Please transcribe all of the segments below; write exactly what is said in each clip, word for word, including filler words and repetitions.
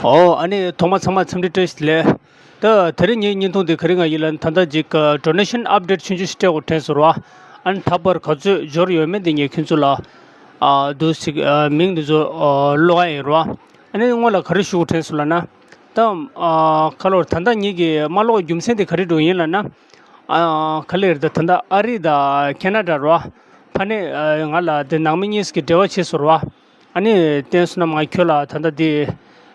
ཨོ། ཨ་ནི་ཐོག་མ་ཚང་མ་འཚམས་འདྲི་བཀྲ་ཤིས་བདེ་ལེགས། ད་དེ་རིང་ངའི་བརྙན་ཐུང་དེ་ག་རེ་ང་ཡིན་ལབ་ན། ད་ལྟ་ཅིག་ཨ་ཌོ་ནེ་ཤན་ཨབ་ཌེཊ་ཆུང་ཆུང་ཞིག་སྤྲད་དགོས་དྲན་སོང་ར། ཨ་ནི་ད་བར་ག་ཚོད་འབྱོར་ཡོད་མེད་དེ་ངས་ཁྱོད་ཚོ་ལ་ཨ་འདུག་ཅིག་ཨ་མིང་འདི་ཚོ་ཨ་ཀློག་ཡ་ཡིན་ར། ཨ་ནི་སྔོན་ལ་ག་རེ་ཞུ་དགོས་དྲན་སོང་ལབ་ན། ད་ཨ་ཁ་ལོ་ད་ལྟ་ངེད་ཀྱི་མ་ཀློག་རྒྱུ་མཚན་དེ་ག་རེ་འགྲོ་ཡིན་ལབ་ན། ཨ་ག་ལེར་ད་ད་ལྟ་ཨ་རི་དང་ཁེ་ན་ཌ་ར། ཕ་ནས་ཨ་ང་ལ་དེ་ནང་མི་གཉིས་ཀྱི་འབྲེལ་བ་བྱས་སོང་ར། ཨ་ནི་བསྟན་སོང་ན་མ་ཁྱོད་ལ་ད་ལྟ་དེ་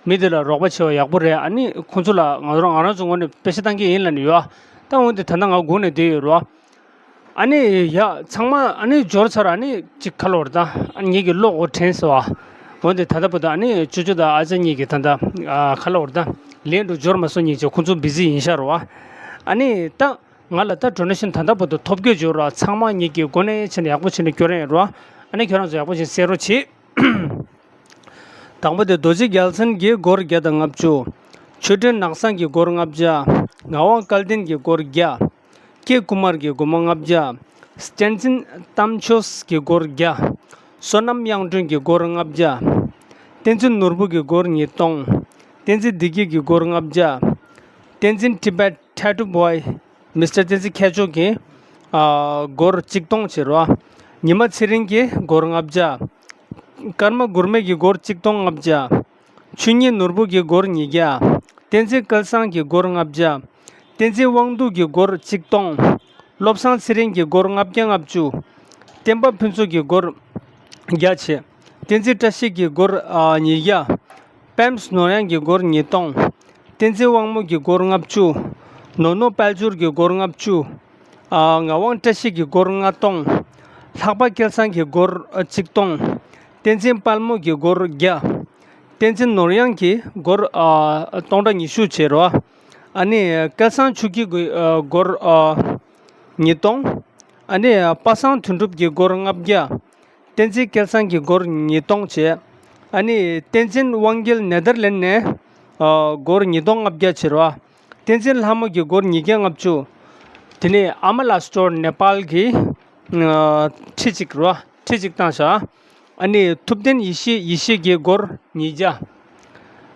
མི་དེ་ལ་རོགས་པ་བྱས་པ་ཡག་པོ་རེད། ཨ་ནི་ཁོང་ཚོ་ལ་ང་རང་ང་རང་ཚོ་ངོས་ནས་པེ་ཤ་བཏང་གི་ཡིན་ལབ་ནས་ཡོད། ད་འོན་ཏེ་ད་ལྟ་ང་སྒུག་ནས་བསྡད་ཡོད་ར། ཨ་ནི་ཡ་ཚང་མ་ཨ་ནི་འབྱོར་ཚར། ཨ་ནི་ཅིག་ཁ་ལོ་ར་ད་ཨ་ནི་ངེད་ཀྱི་ཀློག་དགོས་དྲན་སོང་ཨ། འོན་ཏེ་ད་ལྟ་བར་དུ་ཨ་ནི་ཅོ་ཅོ་དང་ཨ་ཅག་གཉིས་ཀྱིས་ད་ལྟ་ཨ་ཁ་ལོ་ར་ད་ལན་དུ་འབྱོར་མ་སོང་། གཉིས་ཀྱིས་ཁོང་ཚོ་བི་ཟི་ཡིན་ཤག་ར་བ། ཨ་ནི་ད་ང་ལ་ད་ཌོ་ནེ་ཤན་ད་ལྟ་བར་དུ་ཐོབ་སྐྱོད་འབྱོར་ར། ཚང་མ་ངེད་ཀྱི་སྒོ་ནས་བྱས་ནས་ཡག་པོ་བྱས་ནས་སྐྱོར་ཡ་ཡིན་ར། ཨ་ནི་ཁྱོད་རང་ཚོ་ཡག་པོ་བྱས་ནས་གསན་རོགས་བྱེད། དང་པོ་དེ་རྡོ་རྗེ་རྒྱལ་མཚན་གྱི་སྒོར་བརྒྱ་དང་ལྔ་བཅུ། ཆོས་སྒྲོན་ནག་སང་གི་སྒོར་ལྔ་བརྒྱ། ངག་དབང་སྐལ་ལྡན་གྱི་སྒོར་བརྒྱ། སྐྱེ་རྒུ་མར་གྱི་སྒོར་མོ་ལྔ་བརྒྱ། བསྟན་འཛིན་རྟ་མཆོག་གི་སྒོར་བརྒྱ། བསོད་ནམས་དབྱངས་སྒྲོན་གྱི་སྒོར་ལྔ་བརྒྱ། བསྟན་འཛིན་ནོར་བུ་གི་སྒོར་ཉིས་སྟོང་། བསྟན་འཛིན་བདེ་སྐྱིད་ཀྱི་སྒོར་ལྔ་བརྒྱ། བསྟན་འཛིན་Tibet Tattoo Boy། མི་སི་ཊར་བསྟན་འཛིན་མཁས་མཆོག་གིས་ཨ་སྒོར་གཅིག་སྟོང་བྱེད་རོགས། ཉི་མ་ཚེ་རིང་གིས་སྒོར་ལྔ་བརྒྱ། ཀརྨ་མགུར་མེད་ཀྱིས་སྒོར་གཅིག་སྟོང་ལྔ་བརྒྱ། ཆོས་ཉིད་ནོར་བུ་གིས་སྒོར་ཉིས་བརྒྱ། བསྟན་འཛིན་སྐལ་བཟང་གིས་སྒོར་ལྔ་བརྒྱ། བསྟན་འཛིན་དབང་འདུས་ཀྱིས་སྒོར་གཅིག་སྟོང་། བློ་བཟང་ཚེ་རིང་གིས་སྒོར་ལྔ་བརྒྱ་ལྔ་བཅུ། བསྟན་པ་ཕུན་ཚོགས་ཀྱིས་སྒོར་བརྒྱ་བྱས། བསྟན་འཛིན་བཀྲ་ཤིས་ཀྱིས་སྒོར་ཨ་ཉིས་བརྒྱ། པེམས་ནོར་གཡང་གིས་སྒོར་ཉིས་སྟོང་། བསྟན་འཛིན་དབང་མོ་གིས་སྒོར་ལྔ་བཅུ། ནོ་ནོ་དཔལ་འབྱོར་གྱིས་སྒོར་ལྔ་བཅུ། ཨ་ངག་དབང་བཀྲ་ཤིས་ཀྱིས་སྒོར་ལྔ་སྟོང་། ལྷག་པ་སྐལ་བཟང་གིས་སྒོར་ཨ་གཅིག་སྟོང་། བསྟན་འཛིན་དཔལ་མོ་གིས་སྒོར་བརྒྱ། བསྟན་འཛིན་ནོར་གཡང་གིས་སྒོར་ཨ་སྟོང་ཕྲག་ཉི་ཤུ་བྱས་རོ། ཨ་ནི་སྐལ་བཟང་ཆོས་སྐྱིད་ཀྱིས་ཨ་སྒོར་ཨ་ཉིས་སྟོང་། ཨ་ནི་པ་སངས་དོན་གྲུབ་ཀྱིས་སྒོར་ལྔ་བརྒྱ། བསྟན་འཛིན་སྐལ་བཟང་གིས་སྒོར་ཉིས་སྟོང་བྱས། ཨ་ནི་བསྟན་འཛིན་དབང་རྒྱལ་ནེ་དར་ལེན་ནས་ཨ་སྒོར་ཉིས་སྟོང་ལྔ་བརྒྱ་བྱས་རོ། བསྟན་འཛིན་ལྷ་མོ་གིས་སྒོར་ཉིས་བརྒྱ་ལྔ་བཅུ། དེ་ནས་ཨ་མ་ལགས་སི་ཊོར་ནེ་པཱལ་གིས་ཨ་ཁྲི་གཅིག་རོ། ཁྲི་གཅིག་བཏང་ཤག་ཨ་ནི་ཐུབ་བསྟན་ཡེ་ཤེས། ཡེ་ཤེས་ཀྱིས་སྒོར་ཉིས་བརྒྱ།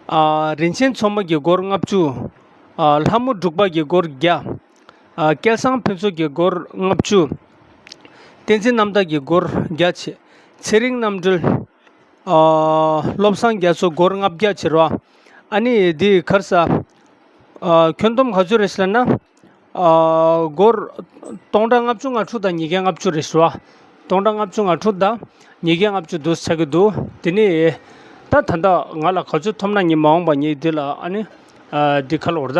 ཨ་རིན་ཆེན་མཚོ་མོ་གིས་སྒོར་ལྔ་བཅུ། ཨ་ལྷ་མོ་འབྲུག་པ་གིས་སྒོར་བརྒྱ། ཨ་སྐལ་བཟང་ཕུན་ཚོགས་ཀྱིས་སྒོར་ལྔ་བཅུ། བསྟན་འཛིན་རྣམ་དག་གིས་སྒོར་བརྒྱ་བྱས། ཚེ་རིང་རྣམ་གྲོལ། ཨ་བློ་བཟང་རྒྱ་མཚོ་སྒོར་ལྔ་བརྒྱ་བྱས་རོ། ཨ་ནི་འདི་ག་རེ་ཟ། ཨ་ཁྱོན་བསྡོམས་ག་ཚོད་རེད་ཟེར་ན། ཨ་སྒོར་སྟོང་ཕྲག་ལྔ་བཅུ་ང་དྲུག་དང་ཉིས་བརྒྱ་ལྔ་བཅུ་རེད་ཟེར་བ། སྟོང་ཕྲག་ལྔ་བཅུ་ང་དྲུག་དང་ཉིས་བརྒྱ་ལྔ་བཅུ་འདུག་ཆགས་ཀྱི་འདུག་དེ་ནས་ད་ད་ལྟ་ང་ལ་ག་ཚོད་ཐོབ་ན་ངས་མ་འོངས་པ་ངས་འདི་ལ་ཨ་ནི་ཨ་འདི་ཁ་ལོ་ར་ད་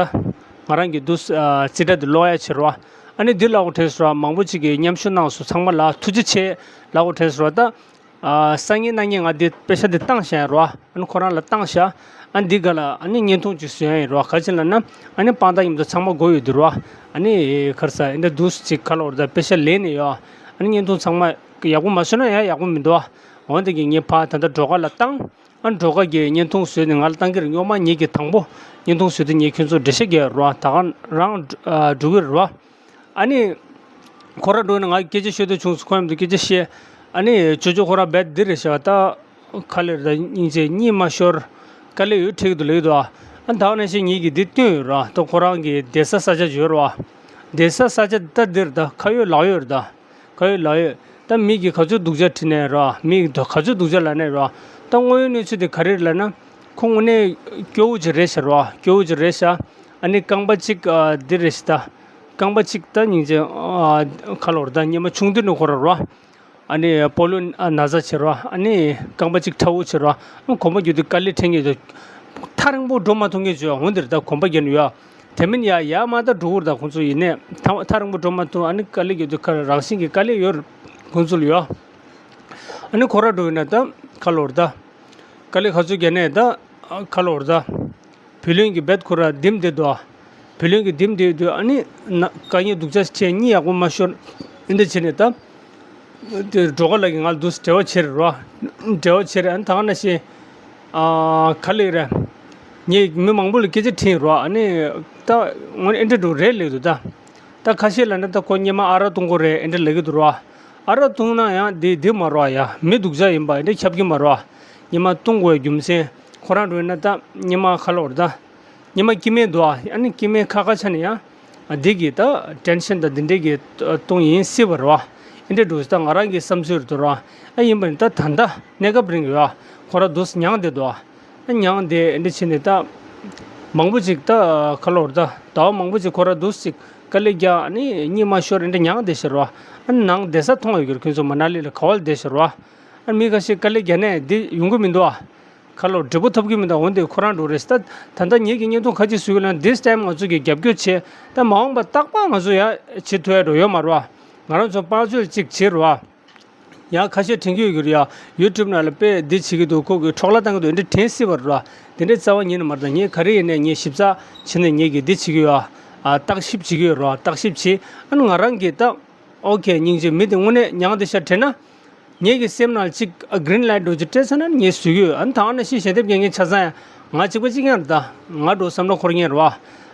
ང་རང་གི་འདུག་ཨ་རྩིས་ཁྲ་འདི་ཀློག་ཡ་བྱེད་རོགས། ཨ་ནི་འདི་ལ་འོ་དྲན་ཟེར་བ། མང་པོ་ཅིག་གིས་མཉམ་ཞུགས་གནང་སོང་། ཚང་མ་ལ་ཐུགས་རྗེ་ཆེ་ལ་འོ་དྲན་ཟེར་བ་ད། ཨ་སང་ཉིན་གནངས་ཉིན་ང་འདི་པེ་ཤ་འདི་བཏང་བཞག་ཡིན་རོ། ཨ་ནི་ཁོ་རང་ལ་བཏང་བཞག་ཨ་འདི་ག་ལ་ཨ་ནི་བརྙན་ཐུང་ཅིག་བཟོ་ཡ་ཡིན་རོ། ག་ཅི་ལབ་ན་ཨ་ནི་དཔང་རྟགས་མཉམ་དུ་ཚང་མ་དགོས་ཡོད་འདི་རོ། ཨ་ནི་ག་རེ་ཟ་ཨེ་འདྲ་འདུག་ཅིག་ཁ་ལོ་ར་ད་པེ་ཤ་ལེན་ནས་ཡོད། ཨ་ནི་བརྙན་ཐུང་ཚང་མ་ཡག་པོ་མ་བཟོས་ན་ཡང་ཡག་པོ་མི་འདུག་འོན་ཏེ་གི་ངས་ཕར་ད་ལྟ་སྒྲོལ་དཀར་ལ་བཏང་། ཨ་ནི་སྒྲོལ་དཀར་གྱིས་བརྙན་ཐུང་བཟོས་ནས་ང་ལ་བཏང་གི་རེད། སྔོན་མ་ངེད་ཀྱིས་དང་པོ་བརྙན་ཐུང་བཟོས་དུས་ངས་ཁྱོད་ཚོར་འགྲེལ་བཤད་རྒྱག་ཡོད་རོ། ད་ག་རང་ཨ་འགྲོ་གི་རེད་རོ། ཨ་ནི། ཁོ་ར་འགྲོ་ན་ང་སྐད་ཆ་ཤོད་འདོད་བྱུང་སོང་། ཁོ་མཉམ་དུ་སྐད་ཆ་བཤད། ཨ་ནི་ཅོ་ཅོ་ཁོ་ར་རྦད་འདི་རེད་ཤག་ད་ག་ལེར་ད་སྙིང་རྗེ་གཉིད་མ་ཤོར། དཀའ་ལས་ཡོད་འཁྲིད་ཀྱི་འདུག་ལབ་ཀྱི་འདུག་ཨ་ད་ག་ནང་བཞིན་ངེད་ཀྱིས་འདི་བཏོན་ཡོད་ར། ད་ཁོ་རང་གི་བསྡད་ས་ས་ཆ་ཡོད་ར་བ། བསྡད་ས་ས་ཆ་ད་འདིར་ད་ཁ་ཡོད་ལག་ཡོད་རེད་ད། ཁ་ཡོད་ལག་ཡོད། ད་མི་གིས་ག་ཚོད་སྡུག་ཅག་ཁྲིད་ནས་ར། མི་གིས་ད་ག་ཚོད་སྡུག་ཅག་ལབ་ནས་ར། ད་དངོས་ཡོད་གནས་ཚུལ་དེ་ག་རེ་རེད་ལབ་ན། ཁོ་དངོས་གནས་སྐྱོ་བོ་ཅིག་རེད་ཤག་ར། སྐྱོ་བོ་ཅིག་རེད་ཤག་ཨ་ནི་རྐང་པ་གཅིག་ཨ་འདི་རེད་ཤག་ད། རྐང་པ་གཅིག་ད་སྙིང་རྗེ་ཨ་ཁ་ལོ་ར་ད་སྙེ་མ་ཆུང་དུས་ནས་ཁོ་ར་ར། ཨ་ནི་སྤོ་ལོ་ཨ་ན་ཚ་བྱེད་ར། ཨ་ནི་རྐང་པ་གཅིག་ཁྲ་བོ་བྱེད་ར། ཨ་གོམ་པ་རྒྱུད་དུ་དཀའ་ལས་འཕྲད་ངེས་ཀྱི། ཐག་རིང་པོ་འགྲོ་མ་ཐུབ་མཁན་བྱོས། འོན་ཏེ་ད་གོམ་པ་རྒྱག་ནས་ཡོད། དེ་མིན་ཡ་ཡ་མ་ད་འགྲོ་གི་རེད་ད། ཁོང་ཚོ་ཡིན་ནས་ཐག་ཐག་རིང་པོ་འགྲོ་མ་ཐུབ། ཨ་ནི་དཀའ་ལས་རྒྱུད་དུ་ཁ་རང་བཞིན་གྱི་དཀའ་ལས་ཡོད་རེད་ཁོང་ཚོ་ལ་ཡོད། ཨ་ནི་ཁོ་ར་འགྲོ་ཡིན་ན་ད་ཁ་ལོ་ར་ད། དཀའ་ལས་ག་ཚོད་བརྒྱབ་ནས་ད་ཁ་ལོ་ར་ད། བུ་ལོན་གྱི་རྦད་ཁོ་ར་ལྡེམ་བསྡད་འདུག་བུ་ལོན་གྱི་ལྡེམ་བསྡད་དུས་ཨ་ནི་ན་དཀའ་ངལ་སྡུག་ཅག་ཅིག་གཉིད་ཡག་པོ་མ་ཤོར། འདི་འདྲ་བྱས་ནས་ད། དེ་སྒྲོལ་དཀར་ལགས་ཀྱིས་ང་ལ་འདུག་སེ་འབྲེལ་བ་བྱས་རེད་རོ། འབྲེལ་བ་བྱས་རེད། ཨ་ནི་ད་ག་ནང་བཞིན། ཨ་ག་ལབ་རེད། ངས་མི་མང་པོ་ལ་སྐད་ཆ་དྲིས་རོ། ཨ་ནི་ད་དངོས་གནས་འདི་འདྲ་རེད་ལབ་འདུག་ད། ད་ཁ་ཤས་ལ་ནི་ད་ཁོ་སྔོན་མ་ཨ་རག་བཏུང་གི་རེད་འདི་འདྲ་ལབ་ཀྱི་འདུག་རོ། ཨ་རག་བཏུང་ན་ཡང་འདི་འདི་མ་རོ་ཡ། མི་སྡུག་ཅག་ཡིན་པ་འདི་འདྲ་ཁྱབ་ཀྱི་མ་རོ། སྔོན་མ་བཏུང་དགོས་རྒྱུ་མཚན། ཁོ་རང་འགྲོ་ཡིན་ན་ད་ཉི་མ་ཁ་ལོར་ད། ཉི་མ་སྐྱིད་མེད་འདུག་ཨ། ཨ་ནི་སྐྱིད་མེད་ཁ་ཁ་ཆ་ནས་ཡང་། འདི་གི་ད་ཊེན་ཤན་ད་འདི་འདྲའི་གི་གཏོང་ཡིན་སྲིད་པ་རེད་བ། ཨེ་འདྲ་འགྲོ་ད་ང་རང་གི་བསམ་ཚུལ་རེད་འདུག་ར། ཨ་ཡིན་པ་ནི་ད་ད་ལྟ་གནས་སྐབས་རིང་གི་ཡོད་ཨ། ཁོ་ར་འདུག་མྱངས་བསྡད་འདུག་ཨ། ཨ་མྱངས་བསྡད་ཨེ་འདྲ་བྱས་ནས་ད། མང་པོ་ཅིག་ད་ཁ་ལོར་ད་ཟླ་བ་མང་པོ་ཅིག་ཁོ་ར་འདུག་ཅིག་དཀའ་ལས་རྒྱག་ཨ་ནི་གཉིད་མ་ཤོར་ཨེ་འདྲ་མྱངས་བསྡད་ཤག་ར། ཨ་ནང་བསྡད་ས་མཐོང་ཡོད་གི་ར། ཁྱོད་ཚོ་མ་ན་ལི་ལ་ག་བ་ལ་བསྡད་ཤག་ར། ཨ་མི་ཁ་ཤས་དཀའ་ལས་རྒྱག་ནས་འདི་ཡོང་གི་མི་འདུག་ཨ། ཁ་ལོ་འབྲས་བུ་ཐོབ་ཀྱི་མི་འདུག་འོན་ཏེ་ཁོ་རང་འགྲོ་རེད་ད། ད་ལྟ་ངེད་ཀྱི་བརྙན་ཐུང་ཁ་ཅིག་བཟོས་ཀྱི་ན་this time ང་ཚོ་གི་རྒྱབ་སྐྱོར་བྱེད་ད། མ་འོངས་པ་རྟག་པར་ང་ཚོ་ཡ་བྱེད་ཐུབ་ཡ་འགྲོ་ཡོད་མ་རེད་བ། ང་རང་ཚོ་དཔང་བཅོལ་ཅིག་བྱེད་རེད་བ། ཡང་ཁ་ཤས་དྲན་གྱི་ཡོད་ཀྱི་རེད་ཡ། ཡུ་ཊུབ་ནང་ལ་དཔེ་འདི་བྱེད་ཀྱི་འདུག་ཁོ་གི་འཕྲོག་ལ་བཏང་གི་འདུག་འདི་དྲན་སྲིད་པ་རེད་བ། དེ་འདྲའི་རྩ་བ་ཉིད་ནས་མ་རེད། ད་ངས་ག་རེ་ཡིན་ནས་ངས་ཞིབ་ཚགས་བྱས་ནས་ངེད་ཀྱི་འདི་བྱེད་ཀྱི་ཡོད་ཨ། ཨ་བརྟག་ཞིབ་བྱེད་ཀྱི་ཡོད་རེད་བ། བརྟག་ཞིབ་བྱེད་ཨ་ནི་ང་རང་གི་ད། ཨོ་ཁེ་སྙིང་རྗེ། མི་དེ་དངོས་གནས་མྱངས་བསྡད་ཤག་དྲན་ན། ངེད་ཀྱི་སེམས་ནང་གཅིག་ཨ་གྷི་རིན་ལའིཊ་འགྲོ་ཅིག་སྤྲད་ཚར་ན་ངས་བཟོས་ཀྱི་ཡོད། ཨ་ནི་ད་ཨ་ན་ཤི་ཞལ་འདེབས་རྒྱག་མཁན་ཆ་ཚང་ཡང་ང་གཅིག་པ་གཅིག་རྐྱང་རེད་ད། ང་འགྲོ་བསམ་བློ་འཁོར་མཁན་རེད་བ།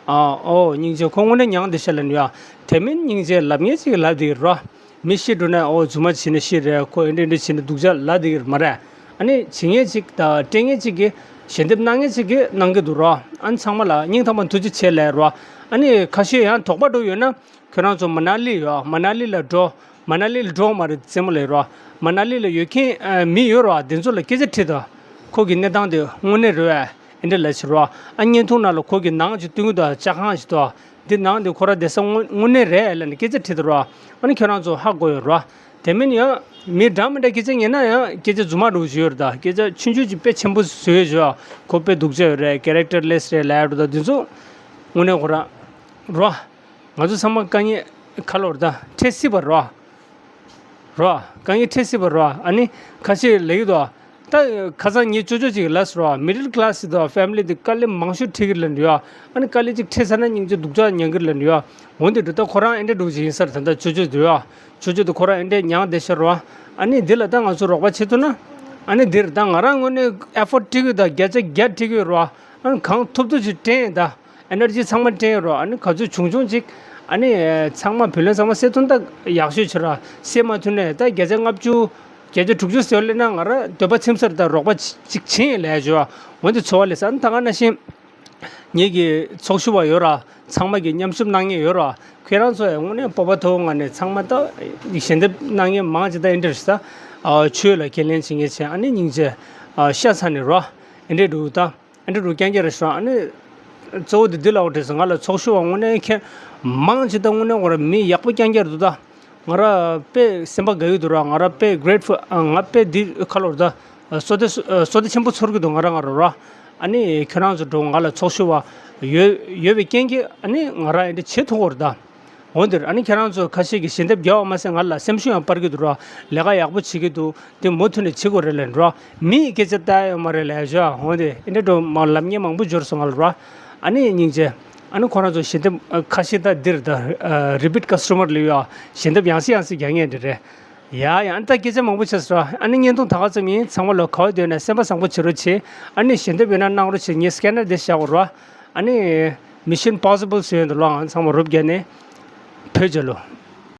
ཨ་ཨོ་སྙིང་རྗེ། ཁོ་དངོས་གནས་མྱངས་བསྡད་ཤག་ལབ་ནི་ཡ། དེ་མིན་སྙིང་རྗེ་ལབ་མཁན་ཅིག་ལབ་བསྡད་ཀྱི་རེད་བ། མི་ཤི་འགྲོ་ན་ཨོ་རྫུན་མ་བྱས་ནས་ཤི་རེད། ཁོ་ཨེ་འདྲ་ཨེ་འདྲ་བྱས་ནས་སྡུག་ཅག་ལབ་བསྡད་ཀྱི་རེད་མ་རེད། ཨ་ནི་བྱེད་མཁན་ཅིག་ད་སྤྲད་མཁན་ཅིག་གིས་ཞལ་འདེབས་གནང་མཁན་ཅིག་གིས་གནང་གི་འདུག་རེད་བ། ཨ་ནི་ཚང་མ་ལ་སྙིང་ཐག་པ་ཐུགས་རྗེ་ཆེ་ལབ་རེད་བ། ཨ་ནི་ཁ་ཤས་ཡང་དོགས་པ་འགྲོ་ཡོད་ན། ཁྱོད་རང་ཚོ་མ་ན་ལི་ཡོད། མ་ན་ལི་ལ་འགྲོ། མ་ན་ལི་ལ་འགྲོ་མ་རེད་རྩེད་མོ་ལ་ཡོད་རོ། མ་ན་ལི་ལ་ཡོད་མཁན་ཨ་མི་ཡོད་རོ། དེ་ཚོ་ལ་སྐད་ཆ་དྲིས་དང་། ཁོ་གི་གནས་སྟངས་དེ་དངོས་གནས་རེད་བས། ཨེ་འདྲ་ལ་ཕྱིར་རོ། ཨ་བརྙན་ཐུང་ནང་ལ་ཁོ་གི་ནང་ཅིག་སྟོན་གི་འདུག་ཅ་ཁང་ཞིག་འདུག་འདི་ནང་དེ་ཁོ་ར་བསྡད་ས་དངོས་དངོས་གནས་རེད་ལབ་ནས་སྐད་ཆ་དྲིས་དང་རོ། ཨ་ནི་ཁྱོད་རང་ཚོ་ཧ་གོ་ཡོད་རོ། དེ་མིན་ཡང་མི་འདྲ་མི་འདྲ་སྐད་ཆ་ཉན་ན་ཡང་སྐད་ཆ་རྫུན་མ་འདྲ་བོ་ཞིག་ཡོད་རེད་ད། སྐད་ཆ་ཆུང་ཆུང་ཅིག་དཔེ་ཆེན་པོ་བཟོས་ཡོད་ཞུ། ཁོ་དཔེ་སྡུག་ཅག་ཡོད་རེད། ཀེ་རེག་ཊར་ལེ་སི་རེད་ལབ་ཡོད་རེད་ད། འདི་ཚོ་དངོས་གནས་ཁོ་ར་རོ། ང་ཚོ་ཚང་མ་དཀའ་ངལ་ཁ་ལོ་རེད་ད། འཕྲད་སྲིད་པ་རོ། རོ། དཀའ་ངལ་འཕྲད་སྲིད་པ་རོ། ཨ་ནི་ཁ་ཤས་ལབ་ཀྱི་འདུག་ད་ཁ་སང་ངས་ཅོ་ཅོ་ཅིག་ལབ་སོང་རོ། མི་ཌལ་ཀ་ལ་སི་དང་ཕེ་མི་ལི་དེ་དཀའ་ལས་མང་ཤོས་འཕྲད་ཀྱི་རེད་ལབ་འདུག་ཡ། ཨ་ནི་དཀའ་ལས་ཅིག་འཕྲད་ཚར་ན་སྙིང་རྗེ་སྡུག་ཅག་མྱངས་ཀྱི་རེད་ལབ་འདུག་ཡ། འོན་ཏེ་འདྲ་ད་ཁོ་རང་ཨེ་འདྲ་འདྲ་བོ་ཅིག་ཡིན་ས་རེད། ད་ལྟ་ཅོ་ཅོ་འདུག་ཡ། ཅོ་ཅོ་དེ་ཁོ་རང་ཨེ་འདྲ་མྱངས་བསྡད་ཤག་རོ། ཨ་ནི་འདི་ལ་ད་ང་ཚོ་རོགས་པ་བྱེད་ཐུབ་ན། ཨ་ནི་འདིར་ད་ང་རང་ངོས་ནས་ཨེ་ཕོར་ཊི་སྤྲད་ཀྱི་ཡོད་ད། བརྒྱ་ཆ་བརྒྱ་སྤྲད་ཀྱི་ཡོད་རོ། ཨ་ནི་གང་ཐུབ་ཐུབ་ཅིག་སྤྲད་ཡིན་ད། ཨེ་ནར་ཇི་ཚང་མ་སྤྲད་ཡོད་རོ། ཨ་ནི་ག་ཚོད་བྱུང་བྱུང་ཅིག་ཨ་ནི་ཚང་མ་བུ་ལོན་ཚང་མ་སེལ་ཐུབ་ན་ད་ཡག་ཤོས་ཆེ་ར། སེལ་མ་ཐུབ་ནས་ད་བརྒྱ་ཆ་ལྔ་བཅུ། བརྒྱ་ཆ་དྲུག་ཅུ་ཟེར་ལབ་ན་ང་ར་འདོད་པ་ཚིམ་ས་རེད། ད་རོགས་པ་ཅིག་བྱེད་ཡིན་ལབ་ཡ་ཞུ་བ། འོན་ཏེ་ཚོར་བ་ལས་ས་ཨ་ནི་ད་ག་ནང་བཞིན། ངེད་ཀྱི་ཚོགས་ཞུགས་པ་ཡོད་ར། ཚང་མ་གི་མཉམ་ཞུགས་གནང་མཁན་ཡོད་ར། ཁྱེད་རང་ཚོ་ཡང་དངོས་གནས་སྤོབས་པ་མཐོ་བོ་ངང་ནས་ཚང་མ་ད་ཞལ་འདེབས་གནང་མཁན་མང་ཆེ་ད་ཨེ་འདྲ་རེད་ས། ཆོས་ལ་ཁས་ལེན་བྱེད་མཁན་བྱས་ཨ་ནི་སྙིང་རྗེ་ཤ་ཚ་ནས་ར། ཨེ་འདྲ་འདུག་ད། ཨ་འདྲ་རུ་རྐྱང་རྐྱང་རེད་ཤག་ཨ་ནི་གཙོ་བོ་དེ་འདི་ལ་འོ་དྲིས་སོང་། ང་ལ་ཚོགས་ཞུགས་པ་དངོས་གནས་མཁན་མང་ཆེ་ད་དངོས་གནས་ཁོ་ར་མི་ཡག་པོ་རྐྱང་རྐྱང་རེད་འདུག་ད། ང་ར་དཔེ་སེམས་པ་དགའ་གི་འདུག་ར། ང་ར་དཔེ་གྷེ་རེ་ཕུལ། ང་དཔེ་འདི་ཁ་ལོ་རེད་ད། བསོད་བདེ་བསོད་བདེ་ཆེན་པོ་ཚོར་གི་འདུག་ང་ར་ང་ར་ར། ཨ་ནི་ཁྱོད་རང་ཚོ་འགྲོ་ང་ལ་ཚོགས་ཞུགས་པ་ཡོད་ཡོད་པའི་རྐྱེན་གྱིས་ཨ་ནི་ང་ར་ཨེ་འདྲ་བྱེད་ཐུབ་ཀྱི་རེད་ད། འོན་ཏེ་ཨ་ནི་ཁྱེད་རང་ཚོ་ཁ་ཤས་ཀྱིས་ཞལ་འདེབས་རྒྱག་པ་མ་ཟད་ང་ལ་སེམས་ཤུགས་ཡང་སྤར་གྱི་འདུག་ར། ལས་ཀ་ཡག་པོ་བྱེད་ཀྱི་འདུག་དེ་མུ་མཐུད་ནས་བྱེད་དགོས་རེད་ལབ་ར། མིའི་སྐད་ཆ་ལྟ་ཡ་ཡོད་མ་རེད་ལབ་ཞོ། འོན་ཏེ་ཨེ་འདྲ་འགྲོ་མ་ལབ་མཁན་མང་པོ་འབྱོར་སོང་ང་ལ་ར། ཨ་ནི་སྙིང་རྗེ། ཨ་ནི་ཁོ་རང་ཚོ་ཞལ་འདེབས་ཁ་ཤས་ད་འདིར་ད་རི་པིཊ་ཀ་སི་ཊོ་མར་ལ་ཡོད་ཨ། ཞལ་འདེབས་ཡང་སེ་ཡང་སེ་རྒྱག་མཁན་འདི་རེད། ཡ་ཡ་ཨ་ནི་ད་སྐད་ཆ་མང་པོ་བྱས་སོང་ར། ཨ་ནི་བརྙན་ཐུང་ད་ག་ཙམ་ཡིན། ཚང་མ་ལ་ག་བ་སྡོད་ན་སེམས་པ་བཟང་པོ་བྱེད་རོགས་བྱེད། ཨ་ནི་ཞལ་འདེབས་ཡོད་ན་གནང་རོགས་བྱེད། ངས་སི་ཀེ་ནར་འདི་བཞག་གོ་ར། ཨ་ནི། Mission Possible ཟེར་ཡོད་འདུག་ལོ། ང་ཚང་མ་རོབ་རྒྱག་ནས་བོད་རྒྱལ་ལོ།